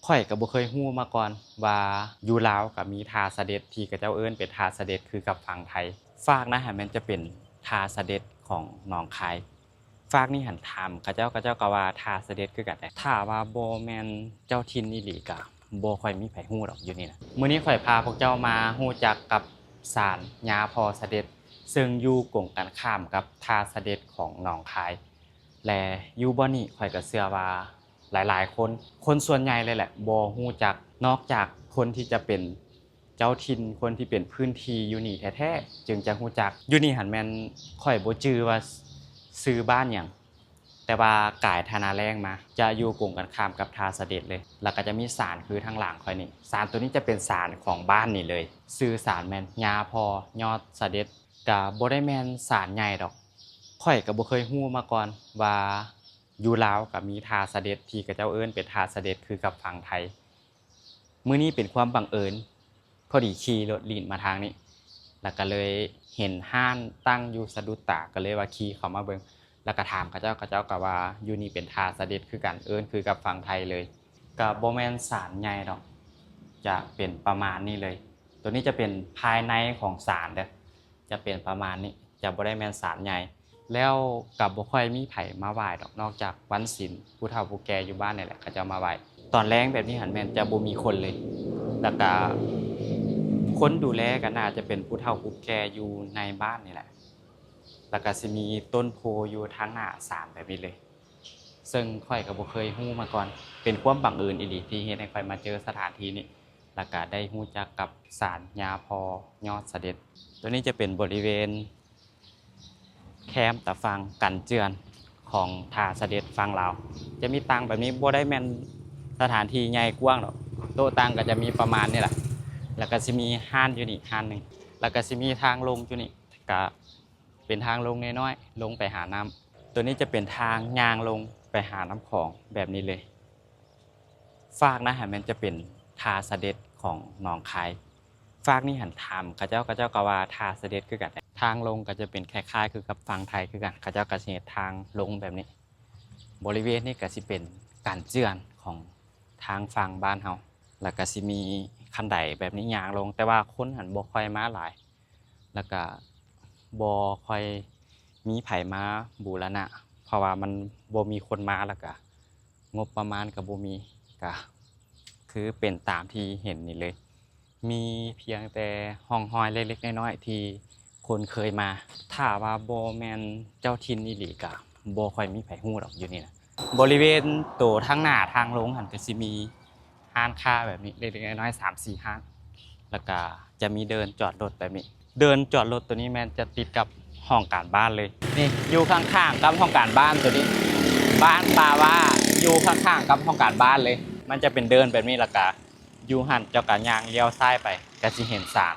ຂ້ອຍກໍບໍ່ເຄີຍຮູ້ມາກ່ອນວ່າຢູ່ລາວກໍມີທ່າສະເດັດທີ່ເຂົາເຈົ້າເອີ້ນເປັນທ່າສະເດັດຄືກັບຝັ່ງໄທ. ຟາກນັ້ນຫັ້ນແມ່ນຈະເປັນທ່າສະເດັດຂອງໜອງຄາຍ, ຟາກນີ້ຫັ້ນຖາມເຂົາເຈົ້າ ເຂົາເຈົ້າກໍວ່າທ່າສະເດັດຄືກັນ. ຖ້າວ່າບໍ່ແມ່ນເຈົ້າຖິ່ນອີ່ຫຼີກໍບໍ່ຄ່ອຍມີໃຜຮູ້ດອກຢູ່ນີ້ນະ. ມື້ນີ້ຂ້ອຍພາພວກເຈົ້າມາຮູ້ຈັກກັບສານຍ່າພໍ່ສະເດັດ ເຊິ່ງຢູ່ກົງກັນຂ້າມກັບທ່າສະເດັດຂອງໜອງຄາຍ ແລະ ຢູ່ບ່ອນນີ້ຂ້ອຍກໍເຊື່ອວ່າ ຫຼາຍໆຄົນ ຄົນສ່ວນໃຫຍ່ເລີຍແຫຼະ ບໍ່ຮູ້ຈັກ ນອກຈາກຄົນທີ່ຈະເປັນເຈົ້າຖິ່ນ ຄົນທີ່ເປັນພື້ນທີ່ຢູ່ນີ້ແທ້ໆ ຈຶ່ງຈະຮູ້ຈັກ. ຢູ່ນີ້ຫັ້ນແມ່ນຂ້ອຍບໍ່ຈື່ວ່າຊື່ບ້ານຫຍັງ, ແຕ່ວ່າກາຍທາງໜ້າແລ້ງມາ ຈະຢູ່ກົງກັນຂ້າມກັບທ່າສະເດັດເລີຍ. ແລ້ວກໍຈະມີສານຄືທາງຫຼັງຂ້ອຍນີ້, ສານໂຕນີ້ຈະເປັນສານຂອງບ້ານນີ້ເລີຍ. ຊື່ສານແມ່ນຍ່າພໍ່ຍອດສະເດັດ, ກະບໍ່ໄດ້ແມ່ນສານໃຫຍ່ດອກ. ຂ້ອຍກໍບໍ່ເຄີຍຮູ້ມາກ່ອນວ່າ ຢູ່ລາວກໍມີທ່າສະເດັດທີ່ເຂົາເຈົ້າເອີ້ນເປັນທ່າສະເດັດຄືກັບຝັ່ງໄທ. ມື້ນີ້ເປັນຄວາມບັງເອີນ ພໍດີຂີ່ລົດຫຼິ້ນມາທາງນີ້ ແລ້ວກໍເລີຍເຫັນຮ້ານຕັ້ງຢູ່ສະດຸດຕາ ກໍເລີຍວ່າຂີ່ເຂົ້າມາເບິ່ງ ແລ້ວກໍຖາມເຂົາເຈົ້າ ເຂົາເຈົ້າກໍວ່າຢູ່ນີ້ເປັນທ່າສະເດັດຄືກັນ ເອີ້ນຄືກັບຝັ່ງໄທເລີຍ. ກໍບໍ່ແມ່ນສານໃຫຍ່ດອກ ຈະເປັນປະມານນີ້ເລີຍ. ໂຕນີ້ຈະເປັນພາຍໃນຂອງສານເດີ້ ຈະເປັນປະມານນີ້ ຈະບໍ່ໄດ້ແມ່ນສານໃຫຍ່. ແລ້ວກໍບໍ່ຄ່ອຍມີໃຜມາໄຫວ້ດອກ ນອກຈາກວັນສິນ ຜູ້ເຖົ້າຜູ້ແກ່ຢູ່ບ້ານນີ້ແຫຼະ ເຂົາເຈົ້າມາໄຫວ້. ຕອນແລງແບບນີ້ຫັ້ນແມ່ນຈະບໍ່ມີຄົນເລີຍ, ແລ້ວກໍຄົນດູແລກໍໜ້າຈະເປັນຜູ້ເຖົ້າຜູ້ແກ່ຢູ່ໃນບ້ານນີ້ແຫຼະ, ແລ້ວກໍຊິມີຕົ້ນໂພຢູ່ທາງໜ້າສານແບບນີ້ເລີຍ. ເຊິ່ງຂ້ອຍກໍບໍ່ເຄີຍຮູ້ມາກ່ອນ, ເປັນຄວາມບັງເອີນອີ່ຫຼີທີ່ເຮັດໃຫ້ຂ້ອຍມາເຈີສະຖານທີ່ນີ້ ແລ້ວກໍໄດ້ຮູ້ຈັກກັບສານຍ່າພໍ່ຍອດສະເດັດ. ໂຕນີ້ຈະເປັນບໍລິເວນ ແຄມຕາຝັ່ງກັນເຈື່ອນຂອງທ່າສະເດັດຝັ່ງລາວ ຈະມີຕັ່ງແບບນີ້, ບໍ່ໄດ້ແມ່ນສະຖານທີ່ໃຫຍ່ກວ້າງດອກ, ໂຕະຕັ່ງກໍຈະມີປະມານນີ້ແຫຼະ, ແລ້ວກໍຊິມີຮ້ານຢູ່ນີ້ຮ້ານໜຶ່ງ, ແລ້ວກໍຊິມີທາງລົງຢູ່ນີ້ ກະເປັນທາງລົງນ້ອຍໆ ລົງໄປຫານ້ຳ. ໂຕນີ້ຈະເປັນທາງຍ່າງລົງໄປຫານ້ຳຂອງແບບນີ້ເລີຍ. ຟາກນັ້ນຫັ້ນແມ່ນຈະເປັນທ່າສະເດັດຂອງໜອງຄາຍ, ຟາກນີ້ຫັ້ນຖາມເຂົາເຈົ້າ ເຂົາເຈົ້າກໍວ່າທ່າສະເດັດຄືກັນ. ທາງລົງກໍຈະເປັນຄ້າຍໆຄືກັບຝັ່ງໄທຄືກັນ, ເຂົາເຈົ້າກໍຊິເຮັດທາງລົງແບບນີ້. ບໍລິເວນນີ້ກໍຊິເປັນກັນເຈື່ອນຂອງທາງຝັ່ງບ້ານເຮົາ, ແລ້ວກໍຊິມີຄັນໄດແບບນີ້ຍ່າງລົງ, ແຕ່ວ່າຄົນຫັ້ນບໍ່ຄ່ອຍມາຫຼາຍ. ແລ້ວກະບໍ່ຄ່ອຍມີໃຜມາບູລະນະ ເພາະວ່າມັນບໍ່ມີຄົນມາ, ແລ້ວກະງົບປະມານກະບໍ່ມີ, ກະຄືເປັນຕາມທີ່ເຫັນນີ້ເລີຍ. ມີພຽງແຕ່ຮ່ອງຮອຍເລັກໆນ້ອຍໆທີ່ຄົນເຄີຍມາ. ຖ້າວ່າບໍ່ແມ່ນເຈົ້າຖິ່ນອີ່ຫຼີກະບໍ່ຄ່ອຍມີໃຜຮູ້ດອກຢູ່ນີ້ນະ. ບໍລິເວນໂຕທາງໜ້າທາງລົງຫັ້ນກະຊິມີ ຮ້ານຄ້າແບບນີ້ເລັກໆນ້ອຍໆ ສາມສີ່ຮ້ານ, ແລ້ວກະຈະມີເດີ່ນຈອດລົດແບບນີ້. ເດີ່ນຈອດລົດໂຕນີ້ແມ່ນຈະຕິດກັບຫ້ອງການບ້ານເລີຍ. ນີ້ຢູ່ຂ້າງໆກັບຫ້ອງການບ້ານໂຕນີ້, ບ້ານປ່າຫວ້າ ຢູ່ຂ້າງໆກັບຫ້ອງການບ້ານເລີຍ. ມັນຈະເປັນເດີ່ນແບບນີ້, ແລ້ວກະຢູ່ຫັ້ນເຈົ້າກະຍ່າງລ້ຽວຊ້າຍໄປ ກະຊິເຫັນສານ